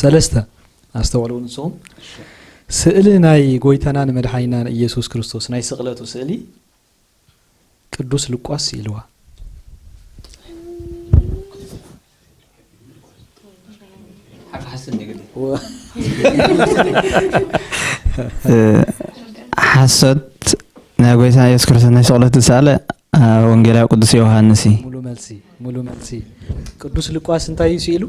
ሰለስተ። ኣስተውዕሉ ንስኹም። ስእሊ ናይ ጎይታናን መድሓኒናን ኢየሱስ ክርስቶስ ናይ ስቕለቱ ስእሊ ቅዱስ ሉቃስ ስኢልዋ። ሓሶት ናይ ጎይታ ኢየሱስ ክርስቶስ ናይ ስቕለት ዝሰኣለ ወንጌላዊ ቅዱስ ዮሃንስ እዩ። ሙሉ መልሲ፣ ሙሉ መልሲ። ቅዱስ ሉቃስ እንታይ እዩ ስኢሉ?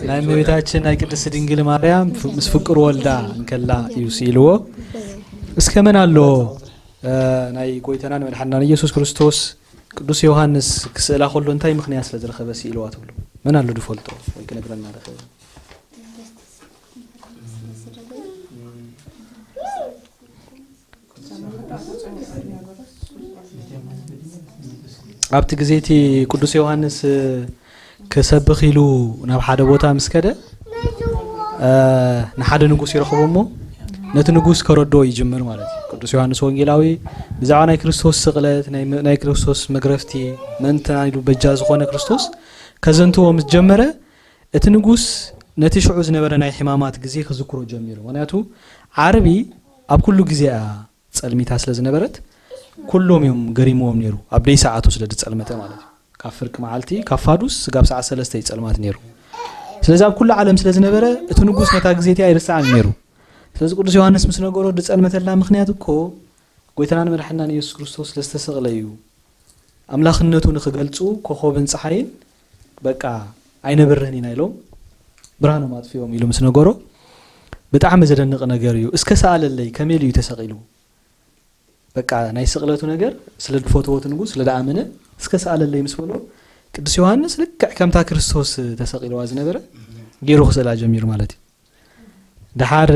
ናይ እመቤታችን ናይ ቅድስት ድንግል ማርያም ምስ ፍቅር ወልዳ እንከላ እዩ ስኢልዎ። እስከ መን ኣሎ ናይ ጎይታናን መድሓናን ኢየሱስ ክርስቶስ ቅዱስ ዮሃንስ ክስእላ ከሎ እንታይ ምኽንያት ስለ ዝረኸበ ስኢልዋ ትብሉ? መን ኣሎ ዝፈልጦ ወይ ክነግረና ዝኽእል? ኣብቲ ግዜ እቲ ቅዱስ ዮሃንስ ክሰብኽ ኢሉ ናብ ሓደ ቦታ ምስ ከደ ንሓደ ንጉስ ይረኽቦ እሞ ነቲ ንጉስ ከረድኦ ይጅምር ማለት እዩ። ቅዱስ ዮሃንስ ወንጌላዊ ብዛዕባ ናይ ክርስቶስ ስቕለት፣ ናይ ክርስቶስ መግረፍቲ፣ ምእንታና ኢሉ በጃ ዝኾነ ክርስቶስ ከዘንትዎ ምስ ጀመረ እቲ ንጉስ ነቲ ሽዑ ዝነበረ ናይ ሕማማት ግዜ ክዝክሮ ጀሚሩ። ምክንያቱ ዓርቢ ኣብ ኩሉ ግዜ እያ ጸልሚታ ስለ ዝነበረት ኩሎም እዮም ገሪምዎም ነይሩ። ኣብ ደይ ሰዓቱ ስለ ዝጸልመተ ማለት እዩ። ካብ ፍርቂ መዓልቲ ካብ ፋዱስ ስጋብ ሰዓት ሰለስተ እዩ ጸልማት ነይሩ። ስለዚ ኣብ ኩሉ ዓለም ስለ ዝነበረ እቲ ንጉስ ነታ ግዜ እቲኣ ኣይርስዓን ነይሩ። ስለዚ ቅዱስ ዮሃንስ ምስ ነገሮ ዝጸልመተላ ምኽንያት እኮ ጎይታናን መድሓናን ኢየሱስ ክርስቶስ ስለ ዝተሰቕለ እዩ። ኣምላኽነቱ ንኽገልጹ ኮኾብን ጸሓይን በቃ ኣይነብርህን ኢና ኢሎም ብርሃኖም ኣጥፊኦም ኢሉ ምስ ነገሮ ብጣዕሚ ዘደንቕ ነገር እዩ። እስከ ሰኣለለይ ከመይ ኢሉ እዩ ተሰቒሉ? በቃ ናይ ስቕለቱ ነገር ስለ ዝፈትዎ እቲ ንጉስ ስለ ዝኣመነ እስከ ሰኣለለይ ምስ በሎ ቅዱስ ዮሃንስ ልክዕ ከምታ ክርስቶስ ተሰቒልዋ ዝነበረ ገይሩ ክስእላ ጀሚሩ ማለት እዩ። ደሓር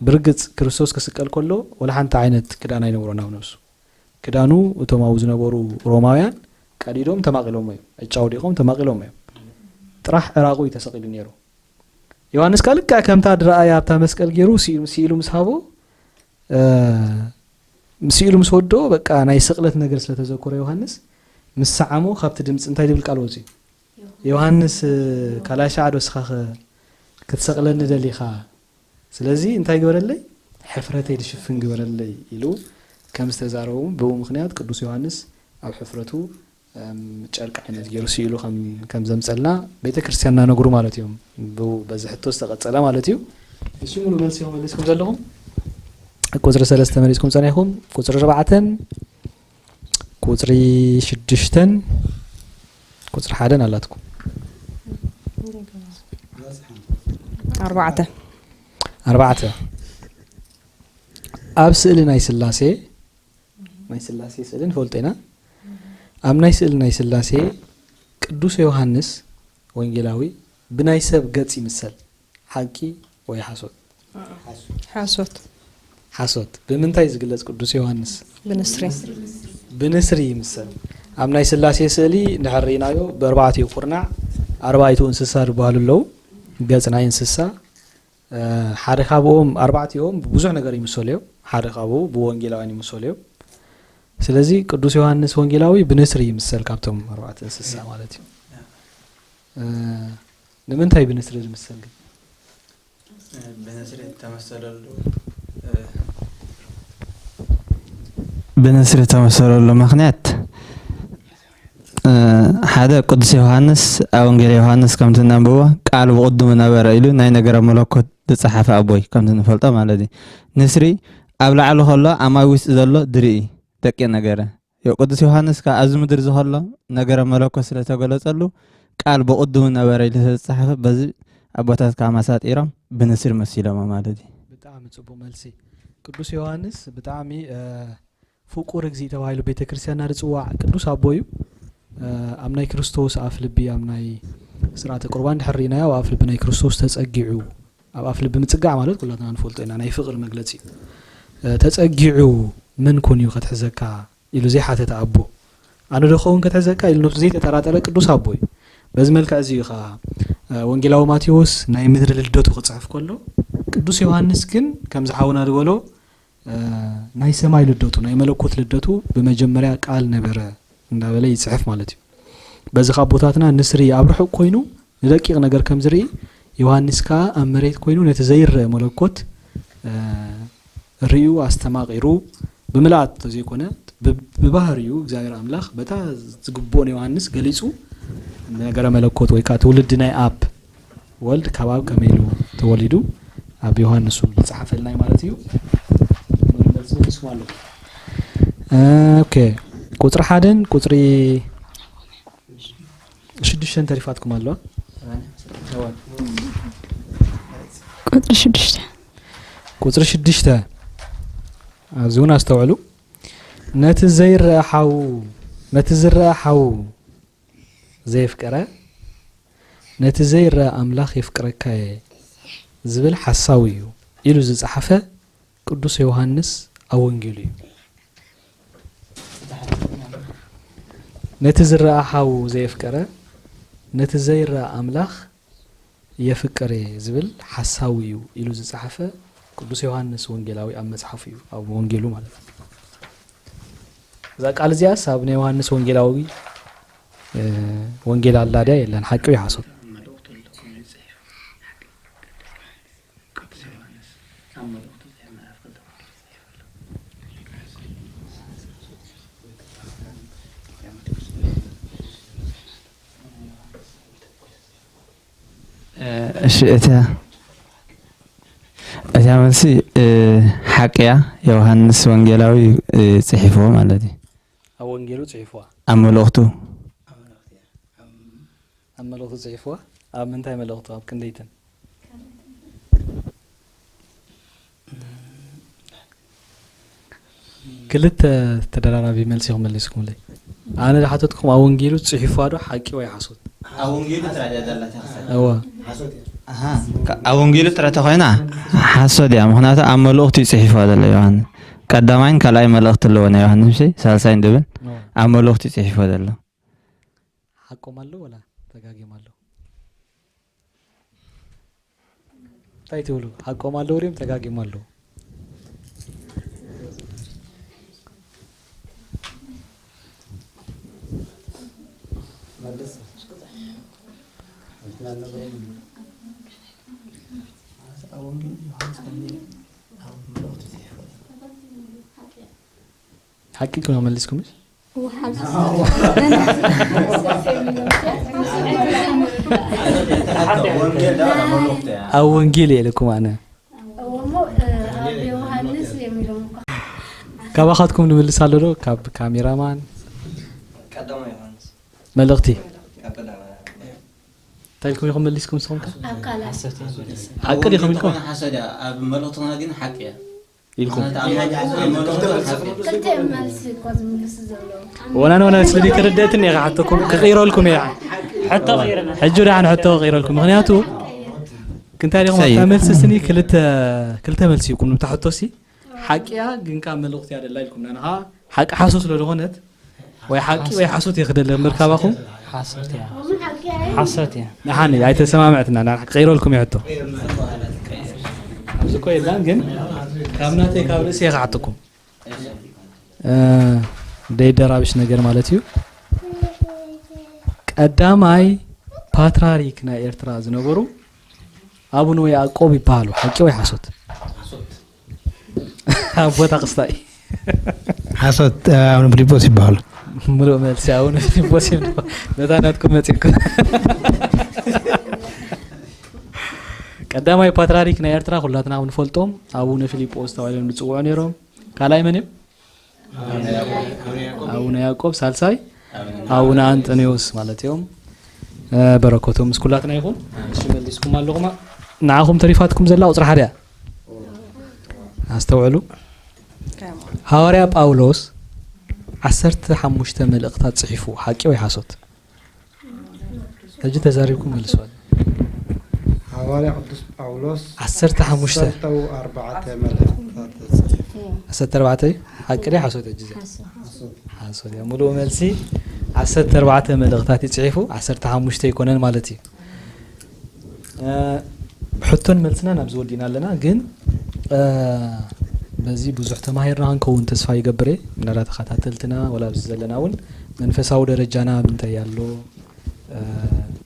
ብርግጽ ክርስቶስ ክስቀል ከሎ ወላ ሓንቲ ዓይነት ክዳን ኣይነበሮን ኣብ ነብሱ። ክዳኑ እቶም ኣብኡ ዝነበሩ ሮማውያን ቀዲዶም ተማቒሎሞ እዮም። ዕጫ ኣውዲቖም ተማቒሎሞ እዮም። ጥራሕ ዕራቑ እዩ ተሰቒሉ ነይሩ። ዮሃንስ ከኣ ልክዕ ከምታ ዝረኣያ ኣብታ መስቀል ገይሩ ስኢሉ ምስ ሃቦ ስኢሉ ምስ ወድኦ በቃ ናይ ስቕለት ነገር ስለ ተዘከሮ ዮሃንስ ምስ ሰዓሞ ካብቲ ድምፂ እንታይ ዝብል ቃል ወፂኡ? ዮሃንስ ካልኣይ ሻዕ ዶ እስኻ ክትሰቕለኒ ደሊኻ? ስለዚ እንታይ ግበረለይ? ሕፍረተይ ዝሽፍን ግበረለይ ኢሉ ከም ዝተዛረቦም ብኡ ምኽንያት ቅዱስ ዮሃንስ ኣብ ሕፍረቱ ጨርቂ ዓይነት ገይሩ ስኢሉ ከም ዘምፀልና ቤተ ክርስቲያንና ነግሩ ማለት እዮም። ብኡ በዚ ሕቶ ዝተቐፀለ ማለት እዩ። እሺ ሙሉ መልሲ ኢኹም መሊስኩም ዘለኹም። ቁፅሪ ሰለስተ መሊስኩም ፀኒሕኩም። ቁፅሪ ኣርባዕተን ቁፅሪ ሽዱሽተን ቁፅሪ ሓደን ኣላትኩም። ኣርባዕተ ኣርባዕተ ኣብ ስእሊ ናይ ስላሴ ናይ ስላሴ ስእሊ ንፈልጦ ኢና። ኣብ ናይ ስእሊ ናይ ስላሴ ቅዱስ ዮሃንስ ወንጌላዊ ብናይ ሰብ ገጽ ይምሰል። ሓቂ ወይ ሓሶት? ሓሶት። ሓሶት። ብምንታይ ዝግለጽ ቅዱስ ዮሃንስ? ብንስሪ። ብንስሪ ይምሰል። ኣብ ናይ ስላሴ ስእሊ እንድሕር ርኢናዮ ብኣርባዕቲኡ ኩርናዕ ኣርባዕቲኡ እንስሳ ዝበሃሉ ኣለዉ። ገጽ ናይ እንስሳ ሓደ ካብኦም ኣርባዕቲኦም ብዙሕ ነገር ይምሰሉ እዮም። ሓደ ካብኡ ብወንጌላውያን ይምሰሉ እዮም። ስለዚ ቅዱስ ዮሃንስ ወንጌላዊ ብንስሪ ይምሰል ካብቶም ኣርባዕተ እንስሳ ማለት እዩ። ንምንታይ ብንስሪ ዝምሰል ግን? ብንስሪ ተመሰለሉ ብንስሪ ተመሰለሉ ምኽንያት ሓደ ቅዱስ ዮሃንስ ኣብ ወንጌል ዮሃንስ ከምቲ ነንብቦ ቃል ብቕድሙ ነበረ ኢሉ ናይ ነገረ መለኮት ዝጸሓፈ ኣቦይ ከምቲ ንፈልጦ ማለት እዩ። ንስሪ ኣብ ላዕሊ ከሎ ኣብ ማይ ውሽጢ ዘሎ ድርኢ ደቂ ነገረ። ቅዱስ ዮሃንስ ከኣ ኣብዚ ምድሪ ዝኸሎ ነገረ መለኮት ስለ ተገለጸሉ ቃል ብቕድሙ ነበረ ኢሉ ስለ ዝጸሓፈ በዚ ኣቦታት ከኣ ኣመሳጢሮም ብንስሪ መሲሎሞ ማለት እዩ። ብጣዕሚ ጽቡቕ መልሲ። ቅዱስ ዮሃንስ ብጣዕሚ ፍቁር እግዚእ ተባሂሉ ቤተ ክርስቲያንና ዝፅዋዕ ቅዱስ ኣቦ እዩ። ኣብ ናይ ክርስቶስ ኣፍ ልቢ ኣብ ናይ ስርዓተ ቁርባን ድሕር ርኢናዮ ኣብ ኣፍ ልቢ ናይ ክርስቶስ ተፀጊዑ ኣብ ኣፍ ልቢ ምፅጋዕ ማለት ኩላትና ንፈልጦ ኢና ናይ ፍቅሪ መግለፂ እዩ። ተፀጊዑ መን ኮን እዩ ከትሕዘካ ኢሉ ዘይሓተተ ኣቦ ኣነ ዶ ኸውን ከትሕዘካ ኢሉ ነብሱ ዘይተጠራጠረ ቅዱስ ኣቦ እዩ። በዚ መልክዕ እዚ እዩ ከዓ ወንጌላዊ ማቴዎስ ናይ ምድሪ ልደቱ ክፅሕፍ ከሎ ቅዱስ ዮሃንስ ግን ከምዚ ሓውና ዝበሎ ናይ ሰማይ ልደቱ ናይ መለኮት ልደቱ ብመጀመርያ ቃል ነበረ እንዳበለ ይፅሕፍ ማለት እዩ። በዚ ካብ ቦታትና ንስሪ ኣብ ርሑቕ ኮይኑ ንደቂቕ ነገር ከም ዝርኢ ዮሃንስ ከኣ ኣብ መሬት ኮይኑ ነቲ ዘይረአ መለኮት፣ እ፣ ርእዩ ኣስተማቒሩ ብምልኣት እንተዘይኮነ፣ ብ-፣ ብባህሪኡ እግዚኣብሔር ኣምላኽ በታ ዝግብኦ ንዮሃንስ ገሊጹ፣ ነገረ መለኮት ወይ ከኣ ትውልዲ ናይ ኣብ ወልድ ካብ ኣብ ከመይ ኢሉ ተወሊዱ ኣብ ዮሃንስ እውን ዝጸሓፈልናይ ማለት እዩ። መልሲ መሊስኩም ኣለኹም። ኦኬ፣ ቁጽሪ ሓደን ቁጽሪ ሽዱሽተን ተሪፋትኩም ኣለዋ። ቁጽሪ ሽዱሽተ። ቁጽሪ ሽዱሽተ፣ ኣብዚ እውን ኣስተውዕሉ። ነቲ ዘይረአ ሓዉ፣ ነቲ ዝረአ ሓዉ ዘየፍቀረ፣ ነቲ ዘይረአ ኣምላኽ የፍቅረካ እየ ዝብል ሓሳዊ እዩ ኢሉ ዝጸሓፈ ቅዱስ ዮሃንስ ኣብ ወንጌሉ እዩ። ነቲ ዝረኣ ሓዉ ዘየፍቀረ፣ ነቲ ዘይረኣ ኣምላኽ የፍቅር እየ ዝብል ሓሳዊ እዩ ኢሉ ዝጸሓፈ ቅዱስ ዮሃንስ ወንጌላዊ ኣብ መጽሓፉ እዩ፣ ኣብ ወንጌሉ ማለት እዩ። እዛ ቃል እዚኣስ ኣብ ናይ ዮሃንስ ወንጌላዊ፣ እ፣ ወንጌል ኣላ ድያ የላን? ሓቂ ወይ ሓሶት? እሺ፣ እታ እታ መልሲ፣ እ፣ ሓቂ እያ። ዮሃንስ ወንጌላዊ፣ እ፣ ጽሒፍዎ ማለት እዩ። ኣብ ወንጌሉ ጽሒፍዋ። ኣብ መልእኽቱ። ኣብ መልእኽቱ ጽሒፍዋ። ኣብ ምንታይ መልእኽቱ? ኣብ ክንደይትን? ክልተ ተደራራቢ መልሲ ኢኹም መሊስኩምለይ። ኣነ ዝሓተትኩም ኣብ ወንጌሉ ጽሒፍዋ ዶ ሓቂ ወይ ሓሶት? ኣብ ወንጌሉ ጥራይ እያ ዘላ እታ ክሳብ። እወ። ሓሶት እያ። ኣሃ፣ ከ-፣ ኣብ ወንጌሉ ጥራይ ተኾይና ሓሶት እያ። ምኽንያቱ ኣብ መልእኽቱ እዩ ጽሒፍዋ ዘሎ ዮሃንስ። ቀዳማይን ካልኣይ መልእኽቲ ኣለዎ ናይ ዮሃንስ፣ ምሽ ሳልሳይን ድብል እወ። ኣብ መልእኽቱ እዩ ጽሒፍዎ ዘሎ። ሓቆም ኣለዉ ወላ ተጋጊም ኣለዉ? እንታይ ትብሉ? ሓቆም ኣለዉ ድዮም ተጋጊም ኣለዉ? ሓቂ ክመልስኩምስ? ኣብ ወንጌል እየ ኢለኩም ኣነ። እሞ ኣብ ዮሃንስ እዮም ኢሎም እኮ። ካባኻትኩም ንምልስ ኣሎ ዶ? ካብ ካሜራማን ቀዳማይ ዮሃንስ መልእኽቲ ካብ ቀዳማይ እንታይ ኢልኩም ኢኹም መሊስኩም ንስኹም ከ? ኣብ ካልኣት ሓቂ ዲኹም ኢልኩም? ሓሰድ እያ። ኣብ መልእኽትና ግን ሓቂ እያ። ኢልኩም ማለት ኣብ መልእኽቱ ሓቂ እያ። ክልተ መልሲ እኮ ዝምልስ ዘለዉ። ወናን ወናን ስለ ክርደትን እየ ክሓተኩም ክቕይረልኩም እየ። ሕቶ ቀይርና ሕጂ ደሓን ሕቶ ክቕይረልኩም ምኽንያቱ ክንታይ ዲኹም ሰይ- ኣብታ መልሲ ስኒ ክልተ ክልተ መልሲ ይኩም ንብታ ሕቶ ሲ ሓቂያ ግን ካብ መልእኽቲ ያደላ ኢልኩም ናንኻ ሓቂ ሓሶት ስለ ዝኾነት ወይ ሓቂ ወይ ሓሶት እየ ክደለ ምርካባኹም ሓሶት እያ እሞ ሓቂ ኣይ ሓሶት እያ ንሓኒ ኣይተሰማምዕትና ና ክቕይረልኩም እየ ሕቶ ኣብዚ እኮ የላን ግን ካብ ናተይ ካብ ርእሲ እየ ክሓተኩም እ፣ ደይደራብሽ ነገር ማለት እዩ። ቀዳማይ ፓትራሪክ ናይ ኤርትራ ዝነበሩ ኣቡነ ያዕቆብ ይበሃሉ። ሓቂ ወይ ሓሶት? ኣብ ቦታ ክስታይ ሓሶት። ኣቡነ ፊሊጶስ ይበሃሉ። ሙሉእ መልሲ ኣቡነ ፊሊጶስ እዮም። ነታ ናትኩም መጺእኩም። ቀዳማይ ፓትራሪክ ናይ ኤርትራ ኩላትና ንፈልጦም ኣቡነ ፊሊጶስ ተባሂሎም ዝጽውዑ ነይሮም። ካልኣይ መን እዮም? ኣቡነ ያዕቆብ። ሳልሳይ ኣቡነ ኣንጠንዮስ ማለት እዮም። እ፣ በረከቶም ምስ ኩላትና ይኹን። እሺ፣ መሊስኩም ኣለኹማ። ንዓኹም ተሪፋትኩም ዘላ ቁጽሪ ሓደ እያ። ኣስተውዕሉ። ሃዋርያ ጳውሎስ ዓሰርተ ሓሙሽተ መልእኽታት ጽሒፉ፣ ሓቂ ወይ ሓሶት? ሕጂ ተዛሪብኩም መልስዋ። ሃዋርያ ቅዱስ ጳውሎስ ዓሰርተ ሓሙሽተ ዓሰርተ ኣርባዕተ መልእኽትታት ተጻሒፉ። ዓሰርተ ኣርባዕተ ሓቂ ድያ ሓሶት? ሕጂ እዚኣ ሓሶት እያ። ሙሉእ መልሲ ዓሰርተ ኣርባዕተ መልእኽታት እዩ ጽሒፉ፣ ዓሰርተ ሓሙሽተ ኣይኮነን ማለት እዩ። እ፣ ሕቶን መልስና ናብዚ ወዲና ኣለና፣ ግን እ፣ በዚ ብዙሕ ተማሂርና ክንከውን ተስፋ ይገብር እየ። ምናልባት ተኸታተልትና ወላ ኣብዚ ዘለና እውን መንፈሳዊ ደረጃና ምንታይ ኣሎ እ፣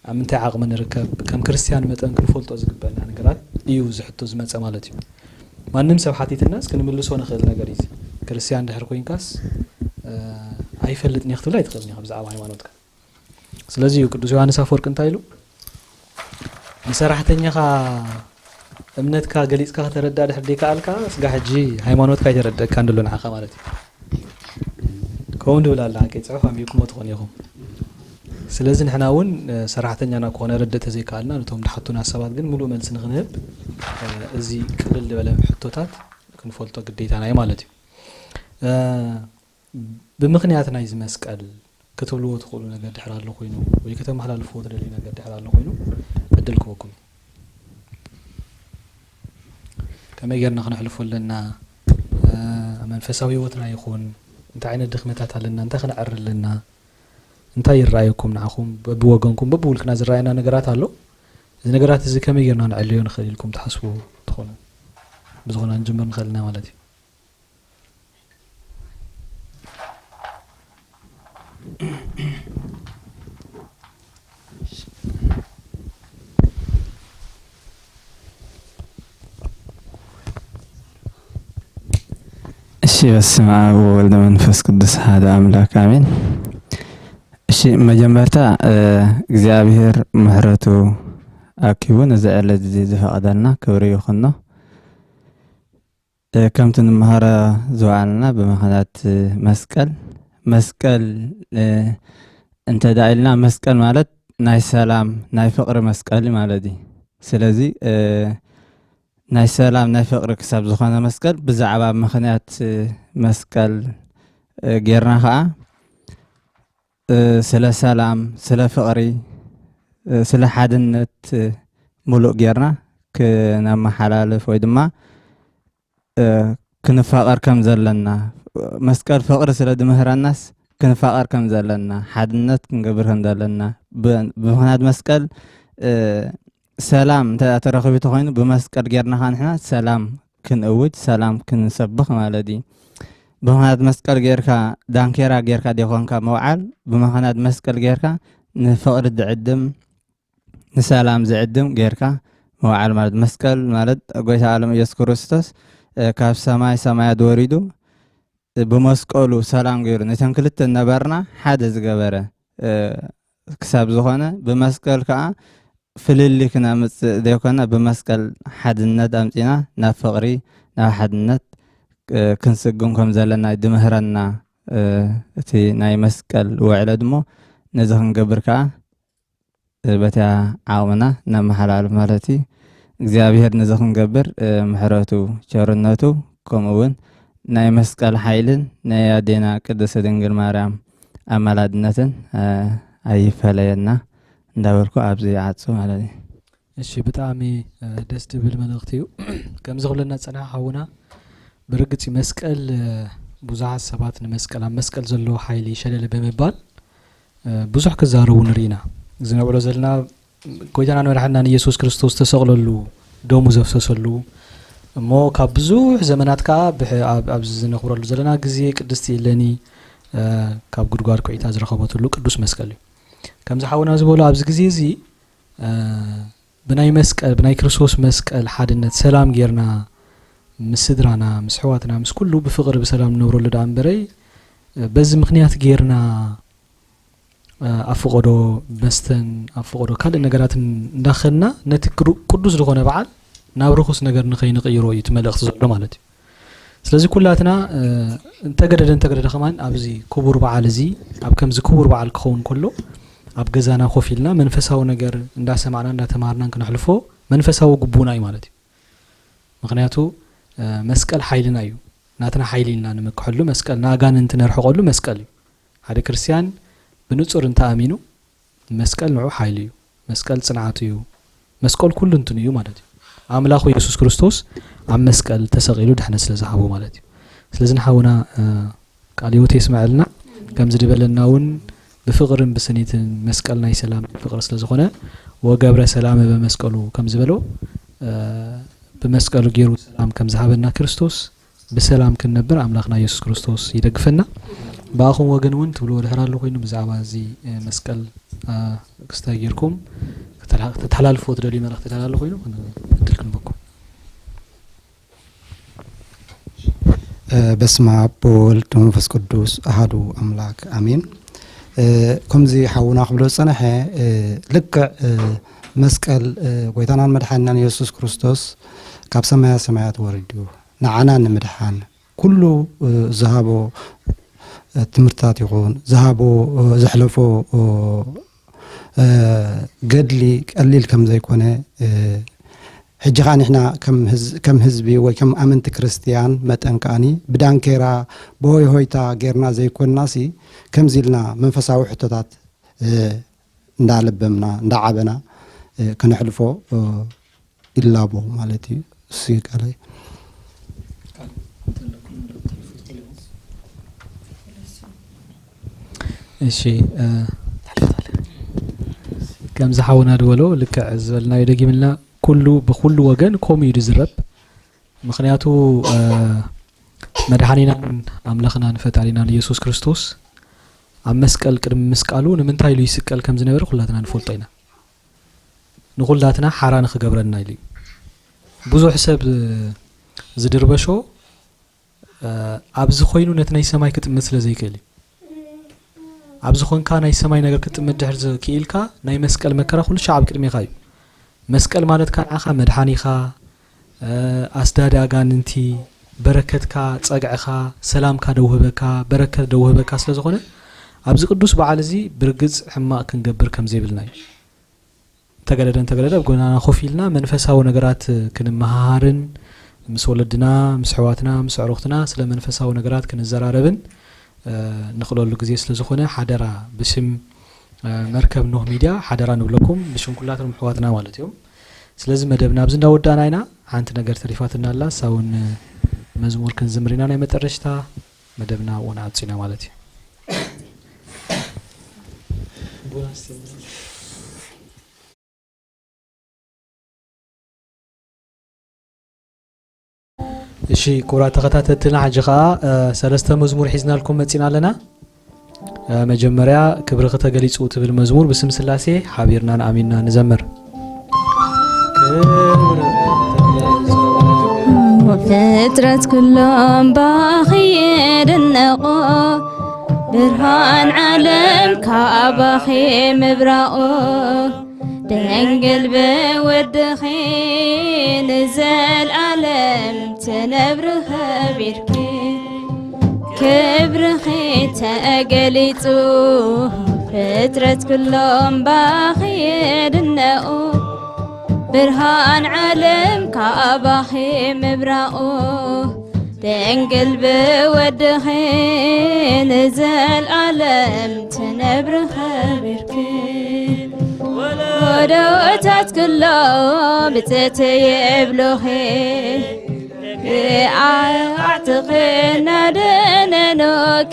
ኣብ ምንታይ ዓቕሚ ንርከብ፣ ከም ክርስትያን መጠን ክንፈልጦ ዝግበአና ነገራት እዩ እዚ ሕቶ ዝመጸ ማለት እዩ። ማንም ሰብ ሓቲትናስ ክንምልሶ ንኽእል ነገር እዩ። ክርስትያን ድሕር ኮይንካስ ኣይፈልጥን እየ ክትብል ኣይትኽእልን ኢኻ ብዛዕባ ሃይማኖትካ። ስለዚ እዩ ቅዱስ ዮሃንስ ኣፈወርቂ እንታይ ኢሉ፣ ንሰራሕተኛኻ እምነትካ ገሊጽካ ከተረዳ ድሕር ደይከኣልካ ስጋ ሕጂ ሃይማኖትካ ኣይተረደእካ እንድሎ ንዓኻ ማለት እዩ። ከምኡ ድብል ኣላ ሓቂ ጽሑፍ ኣንቢብኩሞ ትኾኑ ኢኹም። ስለዚ ንሕና እውን ሰራሕተኛና ክኾነ ረድእ ተዘይከኣልና ነቶም ድሓቱና ሰባት ግን ምሉእ መልሲ ንክንህብ እዚ ቅልል ዝበለ ሕቶታት ክንፈልጦ ግዴታና እዩ ማለት እዩ። ብምኽንያት ናይዚ መስቀል ክትብልዎ ትኽእሉ ነገር ድሕር ኣሎ ኮይኑ ወይ ከተመሓላልፍዎ ትደልዩ ነገር ድሕር ኣሎ ኮይኑ ዕድል ክወኩም። ከመይ ጌርና ክነሕልፎ ኣለና? ኣብ መንፈሳዊ ህይወትና ይኹን እንታይ ዓይነት ድኽመታት ኣለና? እንታይ ክነዕሪ ኣለና? እንታይ ይረኣየኩም ንዓኹም በብወገንኩም በብውልክና ዝረኣየና ነገራት ኣሎ። እዚ ነገራት እዚ ከመይ ጌርና ንዕልዮ ንኽእል ኢልኩም ትሓስቡ ትኾኑ? ብዝኾነ ንጅምር ንኽእል ኢና ማለት እዩ። እሺ፣ በስመ አብ ወወልድ መንፈስ ቅዱስ ሓደ አምላክ አሜን። እሺ፣ መጀመርታ እግዚኣብሔር ምሕረቱ ኣኪቡ ነዚ ዕለት እዚ ዝፈቐደልና ክብሪ ይኹኖ። ከምቲ ንምሃሮ ዝወዓልና ብምኽንያት መስቀል፣ መስቀል እንተ ደኣ ኢልና መስቀል ማለት ናይ ሰላም ናይ ፍቕሪ መስቀል ማለት እዩ። ስለዚ ናይ ሰላም ናይ ፍቕሪ ክሳብ ዝኾነ መስቀል ብዛዕባ ምኽንያት መስቀል ጌርና ኸዓ ስለ ሰላም፣ ስለ ፍቕሪ፣ ስለ ሓድነት ሙሉእ ጌርና ክነመሓላልፍ ወይ ድማ ክንፋቐር ከም ዘለና መስቀል ፍቕሪ ስለ ድምህረናስ ክንፋቐር ከም ዘለና ሓድነት ክንገብር ከም ዘለና ብምኽንያት መስቀል ሰላም እንተ ተረኺቡ ተኾይኑ ብመስቀል ጌርና ኸዓ ንሕና ሰላም ክንእውጅ ሰላም ክንሰብኽ ማለት እዩ። ብምኽንያት መስቀል ጌርካ ዳንኬራ ጌርካ ዲኾንካ መውዓል ብምኽንያት መስቀል ጌርካ ንፍቕሪ ዝዕድም ንሰላም ዝዕድም ጌርካ መውዓል ማለት መስቀል ማለት ጎይታ ዓለም ኢየሱስ ክርስቶስ ካብ ሰማይ ሰማያት ወሪዱ ብመስቀሉ ሰላም ገይሩ ነተን ክልተ ነበርና ሓደ ዝገበረ ክሳብ ዝኾነ ብመስቀል ከዓ ፍልልይ ክነምፅእ ዘይኮነ ብመስቀል ሓድነት ኣምፂና ናብ ፍቕሪ ናብ ሓድነት ክንስጉም ከም ዘለና ድምህረና እቲ ናይ መስቀል ውዕለት እሞ ነዚ ክንገብር ከዓ በቲያ ዓቕምና ነመሓላልፍ ማለት እዩ። እግዚኣብሔር ነዚ ክንገብር ምሕረቱ ቸርነቱ ከምኡ እውን ናይ መስቀል ሓይልን ናይ ኣዴና ቅድስቲ ድንግል ማርያም ኣማላድነትን ኣይፈለየና እንዳበልኩ ኣብዚ ይዓጹ ማለት እዩ። እሺ፣ ብጣዕሚ ደስ ዝብል መልእኽቲ እዩ። ከምዚ ክብለና ዝጸንሐ ሓውና ብርግጽ መስቀል ብዙሓት ሰባት ንመስቀል ኣብ መስቀል ዘሎ ሓይሊ ሸለለ ብምባል ብዙሕ ክዛረቡ ንርኢ ኢና። እዚ ነብዕሎ ዘለና ጎይታናን መድሓንናን ኢየሱስ ክርስቶስ ዝተሰቕለሉ ደሙ ዘፍሰሰሉ እሞ ካብ ብዙሕ ዘመናት ከዓ ኣብዚ ዝነኽብረሉ ዘለና ግዜ ቅድስቲ እሌኒ ካብ ጉድጓድ ኩዒታ ዝረኸበትሉ ቅዱስ መስቀል እዩ። ከምዚ ሓውና ዝበሎ ኣብዚ ግዜ እዚ ብናይ መስቀል ብናይ ክርስቶስ መስቀል ሓድነት ሰላም ጌርና ምስ ስድራና ምስ ኣሕዋትና ምስ ኩሉ ብፍቕሪ ብሰላም ንነብረሉ ደኣ እምበረይ በዚ ምኽንያት ጌርና ኣብ ፍቖዶ መስተን ኣብ ፍቖዶ ካልእ ነገራትን እንዳኸድና ነቲ ቅዱስ ዝኾነ በዓል ናብ ርኹስ ነገር ንኸይንቕይሮ እዩ እቲ መልእኽቲ ዘሎ ማለት እዩ። ስለዚ ኩላትና እንተገደደ እንተገደደ ከማን ኣብዚ ክቡር በዓል እዚ ኣብ ከምዚ ክቡር በዓል ክኸውን ከሎ ኣብ ገዛና ኮፍ ኢልና መንፈሳዊ ነገር እንዳሰማዕና እንዳተማሃርናን ክነሕልፎ መንፈሳዊ ግቡና እዩ ማለት እዩ። ምኽንያቱ መስቀል ሓይልና እዩ። ናትና ሓይሊ ኢልና ንምክሐሉ መስቀል ንኣጋንንቲ ነርሕቐሉ መስቀል እዩ። ሓደ ክርስትያን ብንጹር እንተኣሚኑ መስቀል ንዑ ሓይሉ እዩ። መስቀል ጽንዓቱ እዩ። መስቀል ኩሉ እንትኑ እዩ ማለት እዩ። ኣምላኹ ኢየሱስ ክርስቶስ ኣብ መስቀል ተሰቒሉ ድሕነት ስለ ዝሃቦ ማለት እዩ። ስለዚ ንሓውና ቃል ህይወት የስምዐልና። ከምዚ ዝበለና እውን ብፍቕርን ብስኒትን መስቀል ናይ ሰላም ናይ ፍቕሪ ስለ ዝኾነ ወገብረ ሰላም በመስቀሉ ከም ዝበሎ ብመስቀሉ ገይሩ ሰላም ከም ዝሃበና ክርስቶስ ብሰላም ክንነብር ኣምላኽና ኢየሱስ ክርስቶስ ይደግፈና። ብኣኹም ወገን እውን ትብልዎ ድሕር ኣሎ ኮይኑ ብዛዕባ እዚ መስቀል ክስታይ ጌርኩም ተተሓላልፎ ትደልዩ መልእኽቲ ተላሉ ኮይኑ እድል ክንበኩም። እ፣ በስመ ኣብ ወወልድ ወመንፈስ ቅዱስ ኣሃዱ ኣምላክ ኣሜን። እ፣ ከምዚ ሓውና ክብሎ ዝጸንሐ፣ እ፣ ልክዕ፣ እ፣ መስቀል፣ እ፣ ጎይታናን መድሓኒናን የሱስ ክርስቶስ ካብ ሰማያ ሰማያት ወሪዱ ንዓና ንምድሓን ኩሉ፣ እ፣ ዝሃቦ፣ እ፣ ትምህርትታት ይኹን ዝሃቦ፣ እ፣ ዘሕለፎ፣ እ፣ እ፣ ገድሊ ቀሊል ከም ዘይኮነ፣ እ፣ ሕጂ ኸኣ ንሕና ከም ህዝ-፣ ከም ህዝቢ ወይ ከም ኣመንቲ ክርስትያን መጠን ከኣኒ ብዳንኬራ ብሆይ ሆይታ ጌርና ዘይኮንናሲ ከምዚ ኢልና መንፈሳዊ ሕቶታት፣ እ፣ እንዳለበምና እንዳዓበና፣ እ፣ ከነሕልፎ፣ እ፣ ይላቦ ማለት እዩ። እሱ ይቃለይ። እሺ፣ እ፣ ከምዚ ሓውና ዝበሎ ልክዕ ዝበልናዮ ደጊምልና፣ ኩሉ ብኩሉ ወገን ከምኡ እዩ ዝረብ። ምኽንያቱ፣ እ፣ መድሓኒናን ኣምላኽናን ፈጣሪናን ኢየሱስ ክርስቶስ ኣብ መስቀል ቅድሚ ምስቃሉ ንምንታይ ኢሉ ይስቀል ከም ዝነበረ ኩላትና ንፈልጦ ኢና። ንኹላትና ሓራ ንኽገብረና ኢሉ እዩ። ብዙሕ ሰብ ዝድርበሾ፣ እ፣ ኣብዚ ኮይኑ ነቲ ናይ ሰማይ ክጥምት ስለ ዘይክእል እዩ። ኣብዚ ኾንካ ናይ ሰማይ ነገር ክትጥምት ድሕር ዝ-፣ ክኢልካ ናይ መስቀል መከራ ኩሉ ሻዕ ኣብ ቅድሜኻ እዩ። መስቀል ማለት ከኣ ንዓኻ መድሓኒኻ፣ እ፣ ኣስዳዲ ኣጋንንቲ፣ በረከትካ፣ ጸግዕኻ፣ ሰላምካ ደውህበካ፣ በረከት ደውህበካ ስለ ዝኾነ ኣብዚ ቅዱስ በዓል እዚ ብርግጽ ሕማቕ ክንገብር ከም ዘይብልና እዩ። እንተገደደ እንተገደደ ኣብ ጎናና ኮፍ ኢልና መንፈሳዊ ነገራት ክንመሃሃርን ምስ ወለድና፣ ምስ ኣሕዋትና፣ ምስ ኣዕሩኽትና ስለ መንፈሳዊ ነገራት ክንዘራረብን፣ እ፣ ንኽእለሉ ግዜ ስለ ዝኾነ ሓደራ ብሽም፣ እ፣ መርከብ ኖህ ሚድያ ሓደራ ንብለኩም ብሽም ኩላትንም ኣሕዋትና ማለት እዮም። ስለዚ መደብና ኣብዚ እንዳወዳእና ኢና። ሓንቲ ነገር ተሪፋትና ኣላ፣ እሳ እውን መዝሙር ክንዝምር ኢና ናይ መጠረሽታ መደብና እውን ዓጺና ማለት እዩ። እሺ ክቡራት ተኸታተልትና፣ ሕጂ ኸኣ፣ እ፣ ሰለስተ መዝሙር ሒዝናልኩም መጺና ኣለና። እ፣ መጀመርያ ክብርኺ ተገሊጹ ትብል መዝሙር ብስም ስላሴ ሓቢርናን ኣሚንና ንዘምር። ፍጥረት ኩሎም ባኺ የድንቆ፣ ብርሃን ዓለም ካባኺ ምብራቑ። ድንግል ብወድኺ ንዘልኣለም ትነብሪ ኸቢርኪ። ክብርኺ ተገሊጹ ፍጥረት ኩሎም ባኺ ይድነቑ። ብርሃን ዓለም ካባኺ ምብራቑ። ድንግል ብወድኺ ንዘልኣለም ትነብሪ ኸቢርኪ። ወለዶታት ኩሎም ብጽእቲ ይብሉኺ። ብኣዕዋዕትኺ እናደነኑ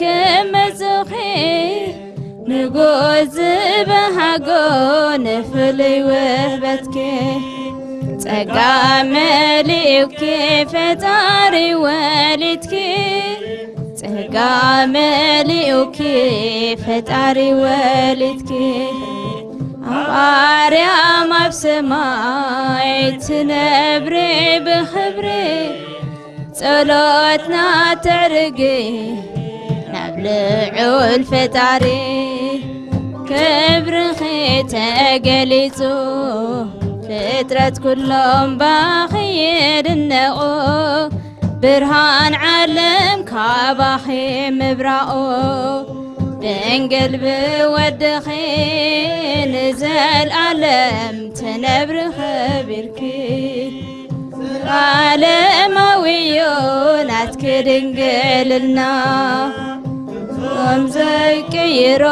ክመጹኺ። ንጉስ ዝበሃጎ ንፍሉይ ውህበትኪ። ጸጋ መሊኡኪ ፈጣሪ ወሊድኪ። ጸጋ መሊኡኪ ፈጣሪ ወሊድኪ። ኣብ ኣርያም ኣብ ሰማይ ትነብሪ ብኽብሪ። ጸሎትና ተዕርጊ ናብ ልዑል ፈጣሪ። ክብርኺ ተገሊጹ ፍጥረት ኩሎም ባኺ ይድነቑ። ብርሃን ዓለም ካባኺ ምብራቑ። ድንግል ብወድኺ ንዘልኣለም ትነብሪ ኸቢርኪ። ዘለኣለማዊ እዩ ናትኪ ድንግልና። እቶም ዘይቅይሮ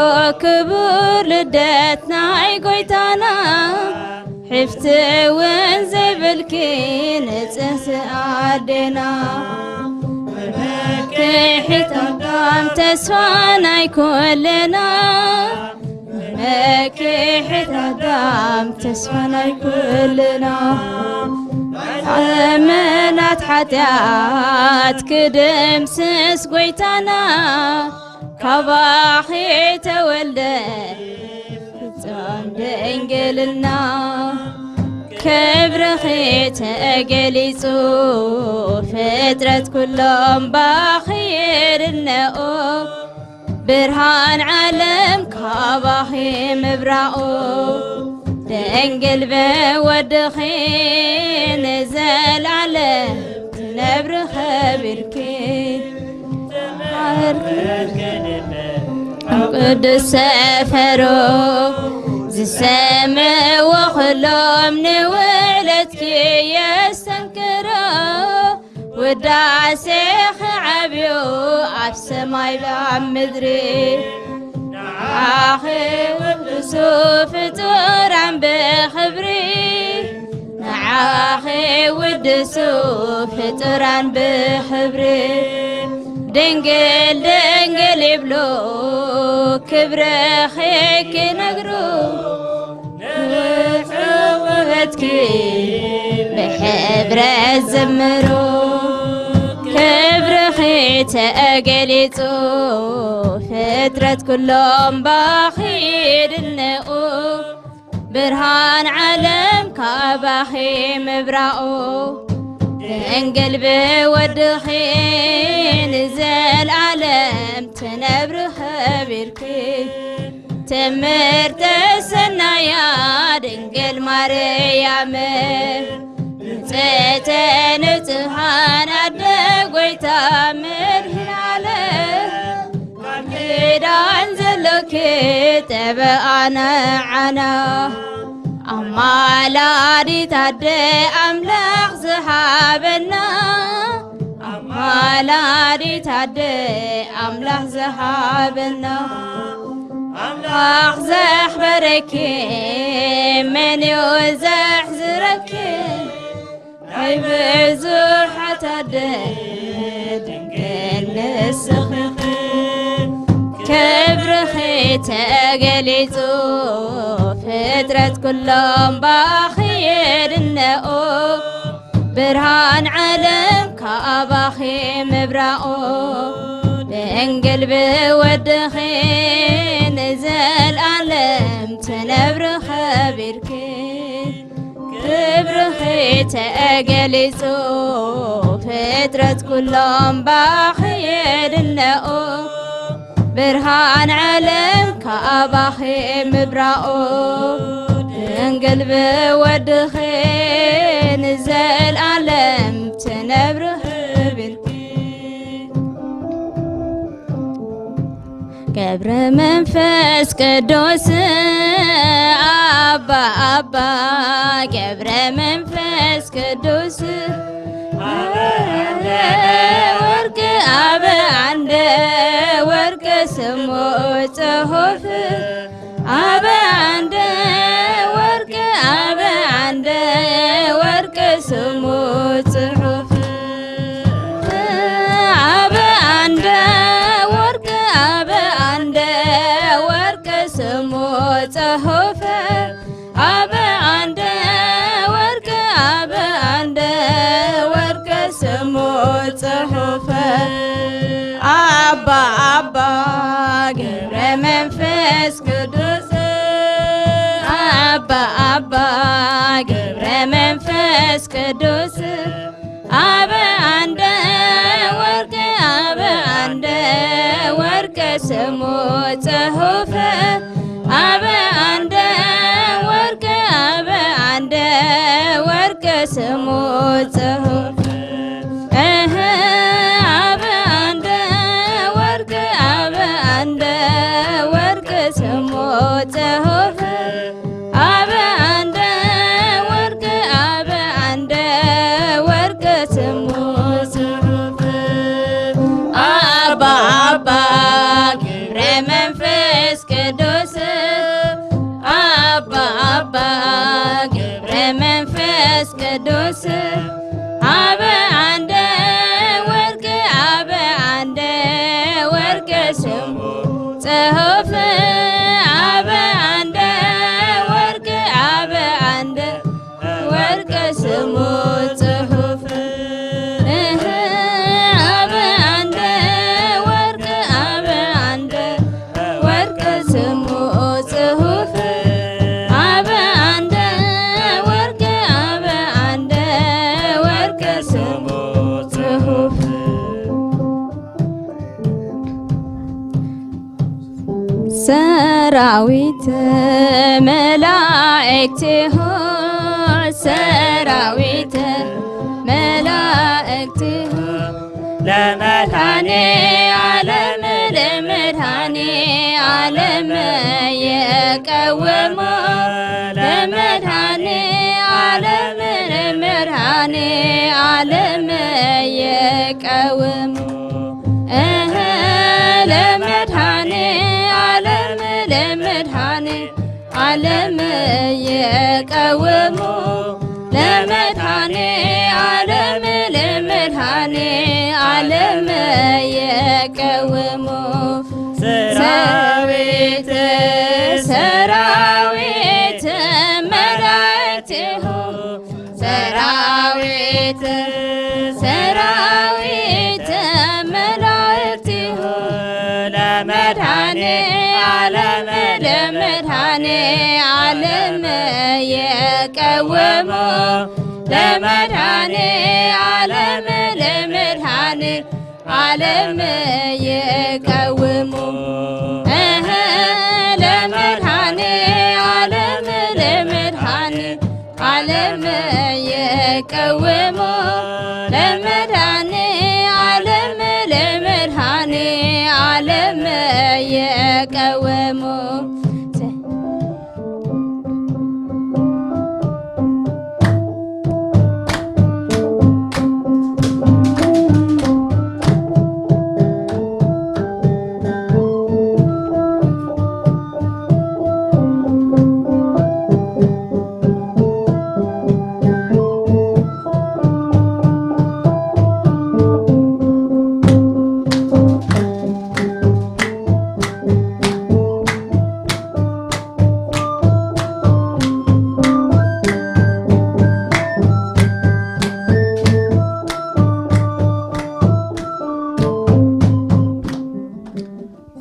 ክቡር ልደት ናይ ጎይታና። ሕፍቲ እውን ዘይብልኪ ንጽህቲ ኣዴና። መመክሒት ኣዳም ተስፋ ናይ ኩልና። መመክሒት ኣዳም ተስፋ ናይ ኩልና። ዘመናት ሓጢኣት ክድምስስ ጎይታና። ካባኺ ተወልደ ፍጹም ድንግልና ክብርኺ ተገሊጹ፣ ፍጥረት ኩሎም ባኺ ይድነቑ። ብርሃን ዓለም ካባኺ ምብራቑ፣ ድንግል ብወድኺ ንዘልኣለም ትነብሪ ኸቢርኪ። ኣብ ቅዱስ ሰፈሩ ዝሰምዕዎ ኩሎም ንውዕለትኪ የስተንክሮ። ውዳሴኺ ዓብዩ ኣብ ሰማይ ኣብ ምድሪ፣ ንዓኺ ውድሱ ፍጡራን ብኽብሪ፣ ንዓኺ ውድሱ ፍጡራን ብኽብሪ። ድንግል ድንግል ይብሉ ክብርኺ ክነግሩ፣ ንውበት ውበትኪ ብሕብረት ዘምሩ። ክብርኺ ተገሊጹ ፍጥረት ኩሎም ባኺ ይድነቑ። ብርሃን ዓለም ካባኺ ምብራቑ፣ ድንግል ብወድኺ ንዘልኣለም ትነብሪ ኸቢርኪ። ትምርተ ሰናያ ድንግል ማርያም፣ ንጽሕተ ንጹሓን ኣደ ጐይታ መድኃኔዓለም፣ ቃል ኪዳን ዘሎኪ ጠበቓ ንዓና፣ ኣማላዲት ኣደ ኣምላኽ ዝሃበና፣ ኣማላዲት ኣደ ኣምላኽ ዝሃበና። ኣምላኽ ዘኽበረኪ መን እዩ ዘሕዝረኪ? ናይ ብዙሓት ኣደ ድንግል ንስኺ ኢኺ። ክብርኺ ተገሊጹ ፍጥረት ኩሎም ባኺ ይድነቑ። ብርሃን ዓለም ካባኺ ምብራቑ፣ ድንግል ብወድኺ ንዘልኣለም ትነብሪ ኸቢርኪ። ክብርኺ ተገሊጹ ፍጥረት ኩሎም ባኺ ይድነቑ። ብርሃን ዓለም ካባኺ ምብራቑ፣ ድንግል ብወድኺ ንዘልኣለም ትነብሪ ኸቢርኪ። ገብረ መንፈስ ቅዱስ ኣባ ኣባ ገብረ መንፈስ ቅዱስ ኣበ ዓንደ ወርቅ ኣበ ዓንደ ወርቅ ስሙ ጽሑፍ ኣበ ዓንደ ወርቅ ኣበ ዓንደ ወርቅ ስሙ ጽሑፍ ኣበ ዓንደ ወርቅ ኣበ ዓንደ ወርቅ ስሙ ጽሑፍ ኣበ ዓንደ ወርቅ ኣበ ዓንደ ወርቅ ስሙ ጽሑፍ ኣባ ኣባ ገብረ መንፈስ ቅዱስ ኣባ ኣባ ገብረ መንፈስ ቅዱስ ኣበ ዓንደ ወርቅ ኣበ ዓንደ ወርቅ ስሙ ጽሑፍ ኣበ ዓንደ ወርቅ ኣበ ዓንደ ወርቅ ስሙ ጽሑፍ እህ ኣበ ዓንደ ወርቅ ኣበ ዓንደ ወርቅ ስሙ ጽሑፍ ኣበ ዓንደ ወርቅ ኣበ ዓንደ ወርቅ ስሙ ጽሑፍ ኣባ ኣባ ገብረ መንፈስ ቅዱስ ኣባ ኣባ ገብረ መንፈስ ቅዱስ ኣበ ዓንደ ወርቅ ኣበ ዓንደ ወርቅ ስሙ ጽሑፍ ኣበ ዓንደ ወርቅ ኣበ ዓንደ ወርቅ ስሙ ጽሑፍ እህ ኣበ ዓንደ ወርቅ ኣበ ዓንደ ወርቅ ስሙ ጽሑፍ ሰራዊት መላእክቲሁ፣ ሰራዊት መላእክቲሁ፣ ለመድኃኔ ዓለም፣ ለመድኃኔ ዓለም የቀውሙ፣ ለመድኃኔ ዓለም፣ ለመድኃኔ ዓለም የቀውሙ። እህ፣ ለመድኃኔ ዓለም፣ ለመድኃኔ ዓለም የቀውሙ፣ ለመድኃኔ ዓለም፣ ለመድኃኔ ዓለም የቀውሙ። ሰራዊት፣ ሰራዊት መላእክቲሁ፣ ሰራዊት፣ ሰራዊት መላእክቲሁ፣ ለመድኃኔ ዓለም፣ ለመድኃኔ ዓለም የቀውሙ፣ ለመድኃኔ ዓለም፣ ለመድኃኔ ዓለም የቀውሙ። እህ፣ ለመድኃኔ ዓለም፣ ለመድኃኔ ዓለም የቀውሙ፣ ለመድኃኔ ዓለም፣ ለመድኃኔ ዓለም የቀውሙ።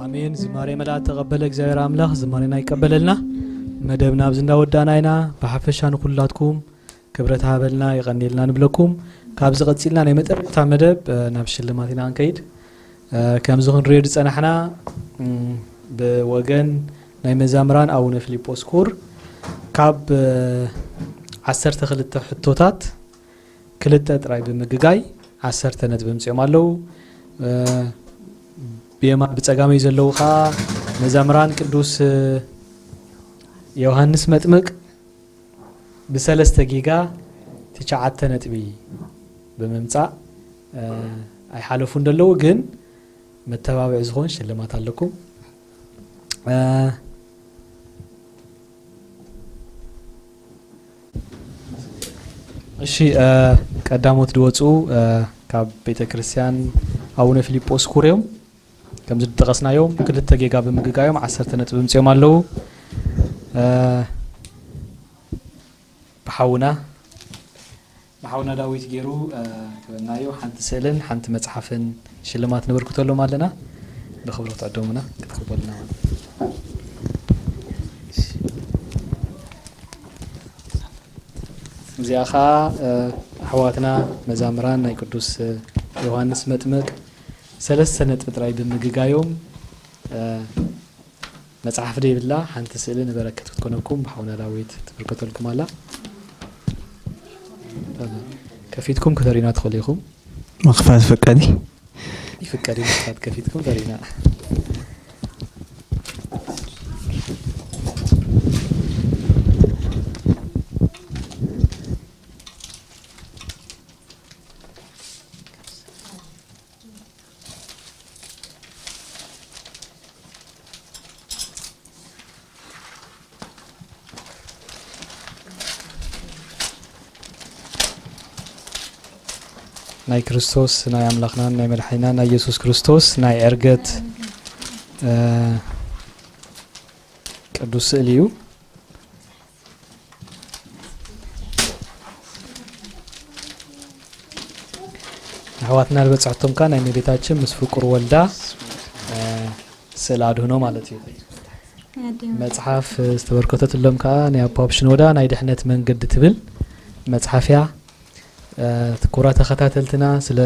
ኣሜን። ዝማሬ መላእክት ተቐበለ እግዚኣብሔር ኣምላኽ ዝማሬና ይቀበለልና። መደብና ኣብዚ እንዳወዳእና ኢና። ብሓፈሻ ንኩላትኩም ክብረት ሃበልና፣ የቐንየልና ንብለኩም። ካብዚ ቀጺልና ናይ መጠረሽታ መደብ፣ እ፣ ናብ ሽልማት ኢና ክንከይድ። እ፣ ከምዚ ክንሪኦ ዝጸናሕና፣ እም፣ ብወገን ናይ መዛምራን ኣቡነ ፊሊጶስ ኩር ካብ፣ እ፣ ዓሰርተ ክልተ ሕቶታት ክልተ ጥራይ ብምግጋይ ዓሰርተ ነጥቢ ኣምጺኦም ኣለዉ። እ፣ ብየማን ብጸጋመይ ዘለዉ ኸኣ መዛምራን ቅዱስ፣ እ፣ ዮሃንስ መጥምቅ ብሰለስተ ጌጋ ትሽዓተ ነጥቢ ብምምጻእ፣ እ፣ ኣይሓለፉን ዘለዉ፣ ግን መተባብዒ ዝኾን ሽልማት ኣለኩም። እ፣ እሺ፣ እ፣ ቀዳሞት ዝወጹ፣ እ፣ ካብ ቤተ ክርስቲያን ኣቡነ ፊሊጶስ ኩር እዮም። ከምዚ ዝጠቐስናዮም ክልተ ጌጋ ብምግጋዮም ዓሰርተ ነጥቢ ኣምጺኦም ኣለዉ። እ፣ ብሓውና፣ ብሓውና ዳዊት ገይሩ፣ እ፣ ክበናዮ ሓንቲ ስእልን ሓንቲ መጽሓፍን ሽልማት ነበርክተሎም ኣለና። ብኽብሪ ክትዕደሙና ክትኽበሉና ማለት እዩ። እዚኣ ኸኣ፣ እ፣ ኣሕዋትና መዛምራን ናይ ቅዱስ፣ እ፣ ዮሃንስ መጥምቅ ሰለስተ ነጥቢ ጥራይ ብምግጋዮም፣ እ፣ መጽሓፍ ደይብላ ሓንቲ ስእሊ ንበረከት ክትኮነኩም ብሓውና ዳዊት ትበርከተልኩም ኣላ። ከፊትኩም ክተሪና ትኽእሉ ኢኹም። ምኽፋት ፍቀዲ? ይፍቀድ እዩ፣ ምኽፋት ከፊትኩም ተሪና። ናይ ክርስቶስ፣ ናይ ኣምላኽናን ናይ መድሓኒናን ናይ ኢየሱስ ክርስቶስ ናይ ዕርገት፣ እ፣ ቅዱስ ስእሊ እዩ። ኣሕዋትና ዝበጽሐቶም ከኣ ናይ እመቤታችን ምስ ፍቁር ወልዳ፣ እ፣ ስእለ ኣድህኖ ማለት እዩ። ኣድህኖ። መጽሓፍ ዝተበርከተትሎም ከኣ ናይ ኣባ ሀብ ሽኖዳ ናይ ድሕነት መንገዲ ትብል መጽሓፍ እያ። እ፣ ክቡራት ተኸታተልትና ስለ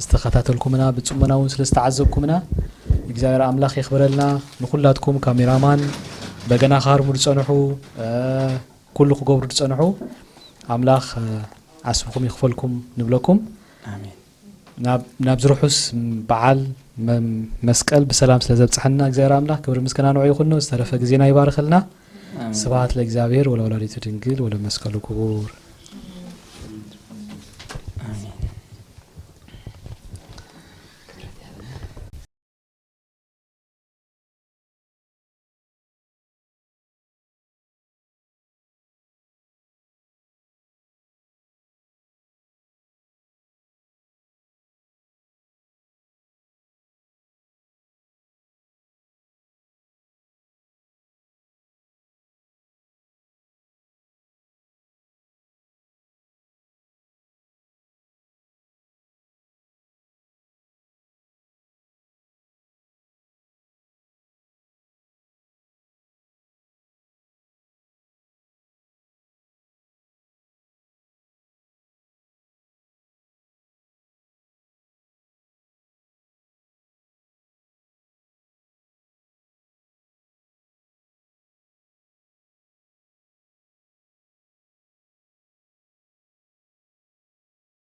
ዝተኸታተልኩምና፣ ብጽሞና እውን ስለ ዝተዓዘብኩምና እግዚኣብሔር ኣምላኽ የኽብረልና። ንኹላትኩም ካሜራማን፣ በገና ክሃርሙ ዝጸንሑ፣ ኩሉ ክገብሩ ዝጸንሑ ኣምላኽ ዓስብኹም ይኽፈልኩም ንብለኩም። ኣሜን። ናብዚ ርሑስ በዓል መስቀል ብሰላም ስለ ዘብጽሐና እግዚኣብሔር ኣምላኽ ክብሪ ምስጋና ንዑ ይኹኖ። ዝተረፈ ግዜና ይባርኸልና። ስብሐት ለእግዚኣብሔር ወለወላዲቱ ድንግል ወለመስቀሉ ክቡር።